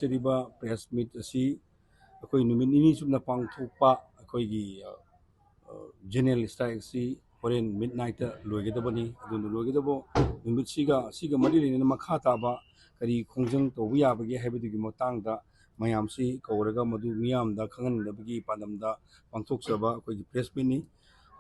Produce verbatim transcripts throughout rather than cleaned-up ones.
ꯆꯠꯆꯔꯤꯕ press meet ꯑꯁꯤ ꯑꯩꯈꯣꯏ ꯅꯨꯃꯤꯠ ꯅꯤꯅꯤ ꯆꯨꯞꯅ ꯄꯥꯡꯊꯣꯛꯄ ꯑꯩꯈꯣꯏꯒꯤ, ꯑ, ꯑ, general strike ꯑꯁꯤ ꯍꯣꯔꯦꯟ midnight ꯂꯣꯏꯒꯗꯕꯅꯤ꯫ ꯑꯗꯨꯅ ꯂꯣꯏꯒꯗꯕ ꯅꯨꯃꯤꯠꯁꯤꯒ, ꯑꯁꯤꯒ ꯃꯔꯤ ꯂꯩꯅꯅ ꯃꯈꯥ ꯇꯥꯕ ꯀꯔꯤ ꯈꯣꯡꯖꯪ ꯇꯧꯕ ꯌꯥꯕꯒꯦ ꯍꯥꯏꯕꯗꯨꯒꯤ ꯃꯇꯥꯡꯗ ꯃꯌꯥꯝꯁꯤ ꯀꯧꯔꯒ ꯃꯗꯨ ꯃꯤꯌꯥꯝꯗ ꯈꯪꯍꯟꯅꯕꯒꯤ ꯄꯥꯟꯗꯝꯗ ꯄꯥꯡꯊꯣꯛꯆꯕ ꯑꯩꯈꯣꯏꯒꯤ press meetꯅꯤ꯫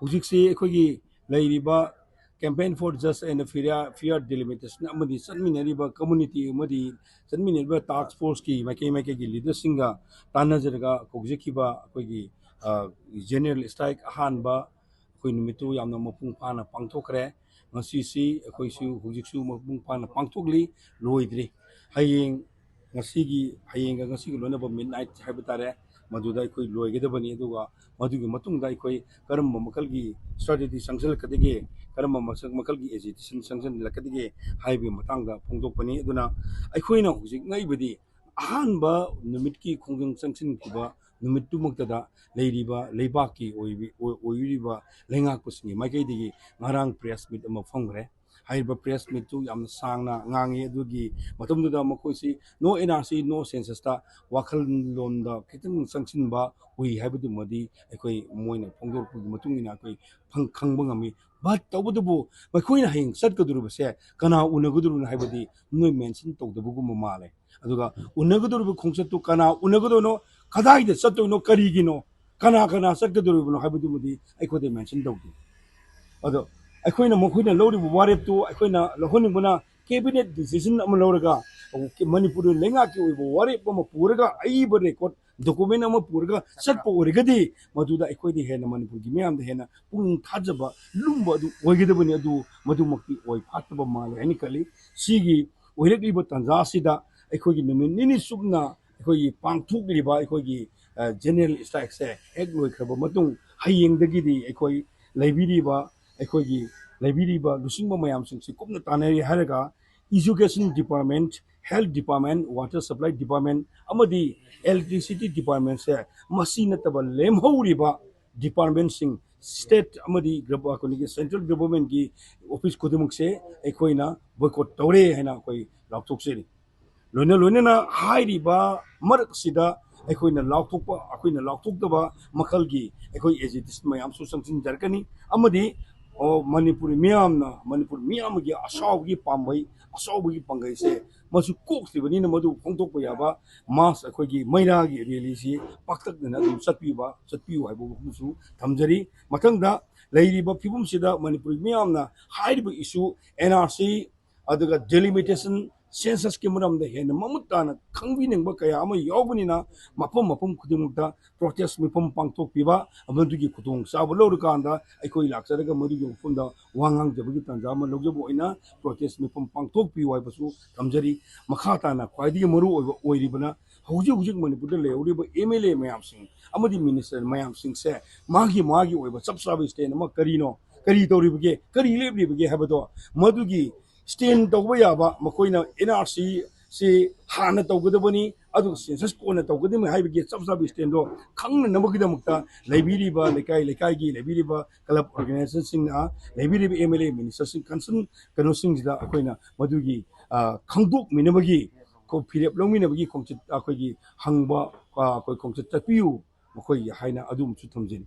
ꯍꯧꯖꯤꯛꯁꯤ ꯑꯩꯈꯣꯏꯒꯤ ꯂꯩꯔꯤꯕ Campaign for Just and Fair, Fair Delimitation ꯑꯃꯗꯤ ꯆꯠꯃꯤꯟꯅꯔꯤꯕ community ꯑꯃꯗꯤ ꯆꯠꯃꯤꯟꯅꯔꯤꯕ task forceꯀꯤ ꯃꯥꯏꯀꯩ ꯃꯥꯏꯀꯩꯒꯤ leaderꯁꯤꯡꯒ ꯇꯥꯟꯅꯖꯔꯒ ꯍꯧꯖꯤꯛꯈꯤꯕ ꯑꯩꯈꯣꯏꯒꯤ, ꯑ, general strike ꯑꯍꯥꯟꯕ ꯑꯩꯈꯣꯏ ꯅꯨꯃꯤꯠꯇꯨ ꯌꯥꯝꯅ ꯃꯄꯨꯡ ꯐꯥꯅ ꯄꯥꯡꯊꯣꯛꯈ꯭ꯔꯦ꯫ ꯉꯁꯤꯁꯤ ꯑꯩꯈꯣꯏꯁꯨ ꯍꯧꯖꯤꯛꯁꯨ ꯃꯄꯨꯡ ꯐꯥꯅ ꯄꯥꯡꯊꯣꯛꯂꯤ, ꯂꯣꯏꯗ꯭ꯔꯤ꯫ ꯍꯌꯦꯡ, ꯉꯁꯤꯒꯤ, ꯍꯌꯦꯡꯒ ꯉꯁꯤꯒꯤ ꯂꯣꯏꯅꯕ midnight ꯍꯥꯏꯕ ꯇꯥꯔꯦ, ꯃꯗꯨꯗ ꯑꯩꯈꯣꯏ ꯂꯣꯏꯒꯗꯕꯅꯤ꯫ ꯑꯗꯨꯒ ꯃꯗꯨꯒꯤ ꯃꯇꯨꯡꯗ ꯑꯩꯈꯣꯏ ꯀꯔꯝꯕ ꯃꯈꯜꯒꯤ strategy ꯆꯪꯁꯤꯜꯂꯛꯀꯗꯒꯦ, ꯀꯔꯝꯕ ꯃꯁꯛ ꯃꯈꯜꯒꯤ agitation ꯆꯪꯁꯤꯜꯂꯛꯀꯗꯒꯦ ꯍꯥꯏꯕꯒꯤ ꯃꯇꯥꯡꯗ ꯐꯣꯡꯗꯣꯛꯄꯅꯤ꯫ ꯑꯗꯨꯅ ꯑꯩꯈꯣꯏꯅ ꯍꯧꯖꯤꯛ ꯉꯛꯏꯕꯗꯤ ꯑꯍꯥꯟꯕ ꯅꯨꯃꯤꯠꯀꯤ ꯈꯣꯡꯖꯪ ꯆꯪꯁꯤꯟꯈꯤꯕ ꯅꯨꯃꯤꯠꯇꯨꯃꯛꯇꯗ ꯂꯩꯔꯤꯕ ꯂꯩꯕꯥꯛꯀꯤ ꯑꯣꯏꯕꯤ-, ꯑꯣꯏ-, ꯑꯣꯏꯕꯤꯔꯤꯕ ꯂꯩꯉꯥꯛꯄꯁꯤꯡꯒꯤ ꯃꯥꯏꯀꯩꯗꯒꯤ ꯉꯔꯥꯡ press meet ꯑꯃ ꯐꯝꯈ꯭ꯔꯦ꯫ ꯍꯥꯏꯔꯤꯕ press meetꯇꯨ ꯌꯥꯝꯅ ꯁꯥꯡꯅ ꯉꯥꯡꯉꯤ꯫ ꯑꯗꯨꯒꯤ ꯃꯇꯝꯗꯨꯗ ꯃꯈꯣꯏꯁꯤ no NRC, no censusꯇ ꯋꯥꯈꯜꯂꯣꯟꯗ ꯈꯤꯇꯪ ꯆꯪꯁꯤꯟꯕ ꯎꯏ ꯍꯥꯏꯕꯗꯨꯃꯗꯤ ꯑꯩꯈꯣꯏ ꯃꯣꯏꯅ ꯐꯣꯡꯗꯣꯔꯛꯄꯒꯤ ꯃꯇꯨꯡ ꯏꯟꯅ ꯑꯩꯈꯣꯏ ꯐꯪ-, ꯈꯪꯕ ꯉꯝꯃꯤ꯫ But ꯇꯧꯕꯇꯕꯨ ꯃꯈꯣꯏꯅ ꯍꯌꯦꯡ ꯆꯠꯀꯗꯧꯔꯤꯕꯁꯦ ꯀꯅꯥ ꯎꯅꯒꯗꯧꯔꯤꯕꯅꯣ ꯍꯥꯏꯕꯗꯤ ꯅꯣꯏ mention ꯇꯧꯗꯕꯒꯨꯝꯕ ꯃꯥꯜꯂꯦ꯫ ꯑꯗꯨꯒ ꯎꯅꯒꯗꯧꯔꯤꯕ ꯈꯣꯡꯆꯠꯇꯨ ꯀꯅꯥ ꯎꯅꯒꯗꯣꯏꯅꯣ, ꯀꯗꯥꯏꯗ ꯆꯠꯇꯣꯏꯅꯣ, ꯀꯔꯤꯒꯤꯅꯣ, ꯀꯅꯥ ꯀꯅꯥ ꯆꯠꯀꯗꯧꯔꯤꯕꯅꯣ ꯍꯥꯏꯕꯗꯨꯃꯗꯤ ꯑꯩꯈꯣꯏꯗ mention ꯇꯧꯗꯦ꯫ ꯑꯗꯣ ꯑꯩꯈꯣꯏꯅ, ꯃꯈꯣꯏꯅ ꯂꯧꯔꯤꯕ ꯋꯥꯔꯦꯞꯇꯨ ꯑꯩꯈꯣꯏꯅ ꯂꯧꯍꯟꯅꯤꯡꯕꯅ cabinet decision ꯑꯃ ꯂꯧꯔꯒ ꯃꯅꯤꯄꯨꯔ ꯂꯩꯉꯥꯛꯀꯤ ꯑꯣꯏꯕ ꯋꯥꯔꯦꯞ ꯑꯃ ꯄꯨꯔꯒ ꯑꯏꯕ record document ꯑꯃ ꯄꯨꯔꯒ ꯆꯠꯄ ꯑꯣꯏꯔꯒꯗꯤ ꯃꯗꯨꯗ ꯑꯩꯈꯣꯏꯗ ꯍꯦꯟꯅ, ꯃꯅꯤꯄꯨꯔꯒꯤ ꯃꯤꯌꯥꯝꯗ ꯍꯦꯟꯅ ꯄꯨꯛꯅꯤꯡ ꯊꯥꯖꯕ ꯂꯨꯝꯕ ꯑꯗꯨ ꯑꯣꯏꯒꯗꯕꯅꯤ꯫ ꯑꯗꯨ ꯃꯗꯨꯃꯛꯇꯤ ꯑꯣꯏ ꯐꯥꯠꯇꯕ ꯃꯥꯜꯂꯦ ꯍꯥꯏꯅ ꯈꯜꯂꯤ꯫ ꯁꯤꯒꯤ ꯑꯣꯏꯔꯛꯂꯤꯕ ꯇꯥꯟꯖꯥ ꯑꯁꯤꯗ ꯑꯩꯈꯣꯏꯒꯤ ꯅꯨꯃꯤꯠ ꯅꯤꯅꯤ ꯆꯨꯞꯅ ꯑꯩꯈꯣꯏꯒꯤ ꯄꯥꯡꯊꯣꯛꯂꯤꯕ ꯑꯩꯈꯣꯏꯒꯤ, ꯑ, general strikeꯁꯦ ꯍꯦꯛ ꯂꯣꯏꯈ꯭ꯔꯕ ꯃꯇꯨꯡ ꯍꯌꯦꯡꯗꯒꯤꯗꯤ ꯑꯩꯈꯣꯏ ꯂꯩꯕꯤꯔꯤꯕ, ꯑꯩꯈꯣꯏꯒꯤ ꯂꯩꯕꯤꯔꯤꯕ ꯂꯨꯆꯤꯡꯕ ꯃꯌꯥꯝꯁꯤꯡꯁꯤ ꯀꯨꯞꯅ ꯇꯥꯟꯅꯔꯤ ꯍꯥꯏꯔꯒ education department, health department, water supply department ꯑꯃꯗꯤ electricity departmentꯁꯦ ꯃꯁꯤ ꯅꯠꯇꯕ ꯂꯦꯝꯍꯧꯔꯤꯕ departmentꯁꯤꯡ, state ꯑꯃꯗꯤ ꯒ꯭ꯔ-, ꯑꯩꯈꯣꯏꯒꯤ central governmentꯀꯤ office ꯈꯨꯗꯤꯡꯃꯛꯁꯦ ꯑꯩꯈꯣꯏꯅ boycott ꯇꯧꯔꯦ ꯍꯥꯏꯅ ꯑꯩꯈꯣꯏ ꯂꯥꯎꯊꯣꯛꯆꯔꯤ꯫ ꯂꯣꯏꯅ ꯂꯣꯏꯅꯅ ꯍꯥꯏꯔꯤꯕ ꯃꯔꯛꯁꯤꯗ ꯑꯩꯈꯣꯏꯅ ꯂꯥꯎꯊꯣꯛꯄ, ꯑꯩꯈꯣꯏꯅ ꯂꯥꯎꯊꯣꯛꯇꯕ ꯃꯈꯜꯒꯤ ꯑꯩꯈꯣꯏ ꯑꯦꯖꯤꯇꯦꯁꯟ ꯃꯌꯥꯝꯁꯨ ꯆꯪꯁꯤꯟꯖꯔꯛꯀꯅꯤ꯫ ꯑꯃꯗꯤ, ꯑꯣ, ꯃꯅꯤꯄꯨꯔꯤ ꯃꯤꯌꯥꯝꯅ, ꯃꯅꯤꯄꯨꯔ ꯃꯤꯌꯥꯝꯒꯤ ꯑꯁꯥꯎꯕꯒꯤ ꯄꯥꯝꯕꯩ, ꯑꯁꯥꯎꯕꯒꯤ ꯄꯥꯡꯒꯩꯁꯦ ꯃꯁꯨ ꯀꯣꯛꯇ꯭ꯔꯤꯕꯅꯤꯅ, ꯃꯗꯨ ꯐꯣꯡꯗꯣꯛꯄ ꯌꯥꯕ ꯃꯥꯁ ꯑꯩꯈꯣꯏꯒꯤ ꯃꯩꯔꯥꯒꯤ ꯔꯦꯂꯤꯁꯤ ꯄꯥꯛꯇꯛꯅꯅ ꯑꯗꯨꯝ ꯆꯠꯄꯤꯕ, ꯆꯠꯄꯤꯌꯨ ꯍꯥꯏꯕ ꯋꯥꯐꯝꯁꯨ ꯊꯝꯖꯔꯤ꯫ ꯃꯊꯪꯗ, ꯂꯩꯔꯤꯕ ꯐꯤꯕꯝꯁꯤꯗ ꯃꯅꯤꯄꯨꯔꯤ ꯃꯤꯌꯥꯝꯅ ꯍꯥꯏꯔꯤꯕ ꯏꯁꯨ, ꯑꯦꯟ ꯑꯥꯔ ꯁꯤ, ꯑꯗꯨꯒ ꯗꯤꯂꯤꯃꯤꯇꯦꯁꯟ, ꯁꯦꯟꯁꯁꯀꯤ ꯃꯔꯝꯗ ꯍꯦꯟꯅ ꯃꯃꯨꯠ ꯇꯥꯅ ꯈꯪꯕꯤꯅꯤꯡꯕ ꯀꯌꯥ ꯑꯃ ꯌꯥꯎꯕꯅꯤꯅ, ꯃꯐꯝ ꯃꯐꯝ ꯈꯨꯗꯤꯡꯃꯛꯇ ꯄ꯭ꯔꯣꯇꯦꯁ ꯃꯤꯐꯝ ꯄꯥꯡꯊꯣꯛꯄꯤꯕ, ꯃꯗꯨꯒꯤ ꯈꯨꯗꯣꯡꯆꯥꯕ ꯂꯧꯔꯀꯥꯟꯗ ꯑꯩꯈꯣꯏ ꯂꯥꯛꯆꯔꯒ ꯃꯗꯨꯒꯤ ꯃꯐꯝꯗ ꯋꯥ ꯉꯥꯡꯖꯕꯒꯤ ꯇꯥꯟꯖꯥ ꯑꯃ ꯂꯧꯖꯕ ꯑꯣꯏꯅ ꯄ꯭ꯔꯣꯇꯦꯁ ꯃꯤꯐꯝ ꯄꯥꯡꯊꯣꯛꯄꯤꯌꯨ ꯍꯥꯏꯕꯁꯨ ꯊꯝꯖꯔꯤ꯫ ꯃꯈꯥ ꯇꯥꯅ ꯈ꯭ꯋꯥꯏꯗꯒꯤ ꯃꯔꯨ ꯑꯣꯏꯕ ꯑꯣꯏꯔꯤꯕꯅ, ꯍꯧꯖꯤꯛ ꯍꯧꯖꯤꯛ ꯃꯅꯤꯄꯨꯔꯗ ꯂꯩꯍꯧꯔꯤꯕ ꯑꯦꯝ ꯑꯦꯜ ꯑꯦ ꯃꯌꯥꯝꯁꯤꯡ ꯑꯃꯗꯤ ꯃꯤꯅꯤꯁꯇꯔ ꯃꯌꯥꯝꯁꯤꯡꯁꯦ ꯃꯥꯒꯤ ꯃꯥꯒꯤ ꯑꯣꯏꯕ ꯆꯞ ꯆꯥꯕ ꯁ꯭ꯇꯦꯟ ꯑꯃ ꯀꯔꯤꯅꯣ, ꯀꯔꯤ ꯇꯧꯔꯤꯕꯒꯦ, ꯀꯔꯤ ꯂꯦꯞꯂꯤꯕꯒꯦ ꯍꯥꯏꯕꯗꯣ, ꯃꯗꯨꯒꯤ ꯁ꯭ꯇꯦꯟ ꯇꯧꯕ ꯌꯥꯕ, ꯃꯈꯣꯏꯅ ꯑꯦꯟ ꯑꯥꯔ ꯁꯤ ꯁꯤ ꯍꯥꯟꯅ ꯇꯧꯒꯗꯕꯅꯤ, ꯑꯗꯨꯒ ꯁꯦꯟꯁꯁ ꯀꯣꯟꯅ ꯇꯧꯒꯗꯕꯅꯤ ꯍꯥꯏꯕꯒꯤ ꯆꯞ ꯆꯥꯕ ꯁ꯭ꯇꯦꯟꯗꯣ ꯈꯪꯅꯅꯕꯒꯤꯗꯃꯛꯇ ꯂꯩꯕꯤꯔꯤꯕ ꯂꯩꯀꯥꯏ ꯂꯩꯀꯥꯏꯒꯤ ꯂꯩꯕꯤꯔꯤꯕ ꯀ꯭ꯂꯕ ꯑꯣꯔꯒꯅꯥꯏꯖꯦꯁꯟꯁꯤꯡꯅ, ꯂꯩꯕꯤꯔꯤꯕ ꯑꯦꯝ ꯑꯦꯜ ꯑꯦ, ꯃꯤꯅꯤꯁꯇꯔꯁꯤꯡ, ꯀꯟꯁꯔꯟ ꯀꯩꯅꯣꯁꯤꯡꯁꯤꯗ ꯑꯩꯈꯣꯏꯅ ꯃꯗꯨꯒꯤ, ꯑ, ꯈꯪꯗꯣꯛꯃꯤꯟꯅꯕꯒꯤ, ꯈꯣ-, ꯐꯤꯔꯦꯞ ꯂꯧꯃꯤꯟꯅꯕꯒꯤ ꯈꯣꯡꯆꯠ, ꯑꯩꯈꯣꯏꯒꯤ ꯍꯪꯕ, ꯑ, ꯑꯩꯈꯣꯏ ꯈꯣꯡꯆꯠ ꯆꯠꯄꯤꯌꯨ ꯃꯈꯣꯏꯒꯤ ꯍꯥꯏꯅ ꯑꯗꯨꯝꯁꯨ ꯊꯝꯖꯔꯤ꯫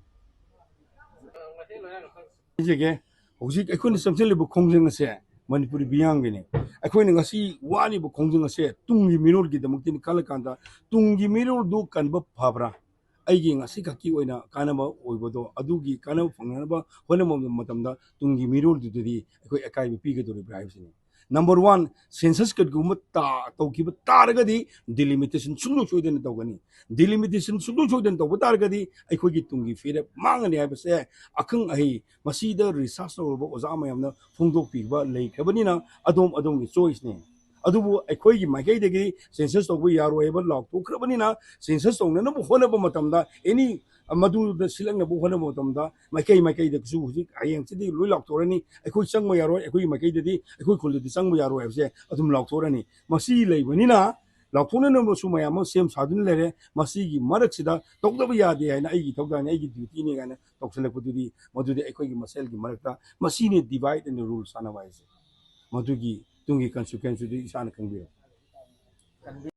ꯍꯥꯏꯖꯒꯦ, ꯍꯧꯖꯤꯛ ꯑꯩꯈꯣꯏꯅ ꯆꯪꯁꯤꯜꯂꯤꯕ ꯈꯣꯡꯖꯪ ꯑꯁꯦ ꯃꯅꯤꯄꯨꯔꯤ ꯃꯤꯌꯥꯝꯒꯤꯅꯤ꯫ ꯑꯩꯈꯣꯏꯅ ꯉꯁꯤ ꯋꯥꯔꯤꯕ ꯈꯣꯡꯖꯪ ꯑꯁꯦ ꯇꯨꯡꯒꯤ ꯃꯤꯔꯣꯜꯒꯤꯗꯃꯛꯇꯅꯤ ꯈꯜꯂꯀꯥꯟꯗ, ꯇꯨꯡꯒꯤ ꯃꯤꯔꯣꯜꯗꯨ ꯀꯟꯕ ꯐꯕ꯭ꯔꯥ? ꯑꯩꯒꯤ ꯉꯁꯤ ꯈꯛꯀꯤ ꯑꯣꯏꯅ ꯀꯥꯟꯅꯕ ꯑꯣꯏꯕꯗꯣ, ꯑꯗꯨꯒꯤ ꯀꯥꯟꯅꯕ ꯐꯪꯅꯅꯕ ꯍꯣꯠꯅꯕ ꯃꯇꯝꯗ ꯇꯨꯡꯒꯤ ꯃꯤꯔꯣꯜꯗꯨꯗꯗꯤ ꯑꯩꯈꯣꯏ ꯑꯀꯥꯏꯕ ꯄꯤꯒꯗꯧꯔꯤꯕ꯭ꯔꯥ ꯍꯥꯏꯕꯁꯤꯅꯤ꯫ ꯅꯝꯕꯔ ꯋꯥꯟ, ꯁꯦꯟꯁꯁ ꯀꯔꯤꯒꯨꯝꯕ ꯇꯥ-, ꯇꯧꯈꯤꯕ ꯇꯥꯔꯒꯗꯤ ꯗꯤꯂꯤꯃꯤꯇꯦꯁꯟ ꯁꯨꯡꯁꯣꯏ ꯁꯣꯏꯗꯅ ꯇꯧꯒꯅꯤ꯫ ꯗꯤꯂꯤꯃꯤꯇꯦꯁꯟ ꯁꯨꯡꯁꯣꯏ ꯁꯣꯏꯗꯅ ꯇꯧꯕ ꯇꯥꯔꯒꯗꯤ ꯑꯩꯈꯣꯏꯒꯤ ꯇꯨꯡꯒꯤ ꯐꯤꯔꯦꯞ ꯃꯥꯡꯒꯅꯤ ꯍꯥꯏꯕꯁꯦ ꯑꯈꯪ ꯑꯍꯩ, ꯃꯁꯤꯗ ꯔꯤꯁꯥꯔꯁ ꯇꯧꯔꯕ ꯑꯣꯖꯥ ꯃꯌꯥꯝꯅ ꯐꯣꯡꯗꯣꯛꯄꯤꯕ ꯂꯩꯈ꯭ꯔꯕꯅꯤꯅ ꯑꯗꯣꯝ ꯑꯗꯣꯝꯒꯤ ꯆꯣꯏꯁꯅꯤ꯫ ꯑꯗꯨꯕꯨ ꯑꯩꯈꯣꯏꯒꯤ ꯃꯥꯏꯀꯩꯗꯒꯤ ꯁꯦꯟꯁꯁ ꯇꯧꯕ ꯌꯥꯔꯣꯏ ꯍꯥꯏꯕ ꯂꯥꯎꯊꯣꯛꯈ꯭ꯔꯕꯅꯤꯅ, ꯁꯦꯟꯁꯁ ꯇꯧꯅꯅꯕ ꯍꯣꯠꯅꯕ ꯃꯇꯝꯗ, ꯑꯦꯅꯤ ꯃꯗꯨꯗ ꯁꯤꯜꯂꯛꯅꯕ ꯍꯣꯠꯅꯕ ꯃꯇꯝꯗ ꯃꯥꯏꯀꯩ ꯃꯥꯏꯀꯩꯗꯁꯨ ꯍꯧꯖꯤꯛ ꯍꯌꯦꯡꯁꯤꯗꯤ ꯂꯣꯏ ꯂꯥꯎꯊꯣꯛꯔꯅꯤ, ꯑꯩꯈꯣꯏ ꯆꯪꯕ ꯌꯥꯔꯣꯏ, ꯑꯩꯈꯣꯏꯒꯤ ꯃꯥꯏꯀꯩꯗꯗꯤ, ꯑꯩꯈꯣꯏ ꯈꯨꯜꯗꯗꯤ ꯆꯪꯕ ꯌꯥꯔꯣꯏ ꯍꯥꯏꯕꯁꯦ ꯑꯗꯨꯝ ꯂꯥꯎꯊꯣꯛꯔꯅꯤ꯫ ꯃꯁꯤ ꯂꯩꯕꯅꯤꯅ ꯂꯥꯎꯊꯣꯛꯅꯅꯕꯁꯨ ꯃꯌꯥꯝ ꯑꯃ ꯁꯦꯝ ꯁꯥꯗꯨꯅ ꯂꯩꯔꯦ꯫ ꯃꯁꯤꯒꯤ ꯃꯔꯛꯁꯤꯗ ꯇꯧꯗꯕ ꯌꯥꯗꯦ ꯍꯥꯏꯅ, ꯑꯩꯒꯤ ꯏꯊꯧꯗꯥꯡꯅꯤ, ꯑꯩꯒꯤ ꯗ꯭ꯌꯨꯇꯤꯅꯤ ꯍꯥꯏꯅ ꯇꯧꯁꯜꯂꯛꯄꯗꯨꯗꯤ, ꯃꯗꯨꯗꯤ ꯑꯩꯈꯣꯏꯒꯤ ꯃꯁꯦꯜꯒꯤ ꯃꯔꯛꯇ ꯃꯁꯤꯅꯤ divide and rule ꯁꯥꯟꯅꯕ ꯍꯥꯏꯁꯦ꯫ ꯃꯗꯨꯒꯤ ꯇꯨꯡꯒꯤ consequenceꯗꯨꯗꯤ ꯏꯁꯥꯅ ꯈꯪꯕꯤꯔꯣ꯫ ꯀꯟꯕꯤ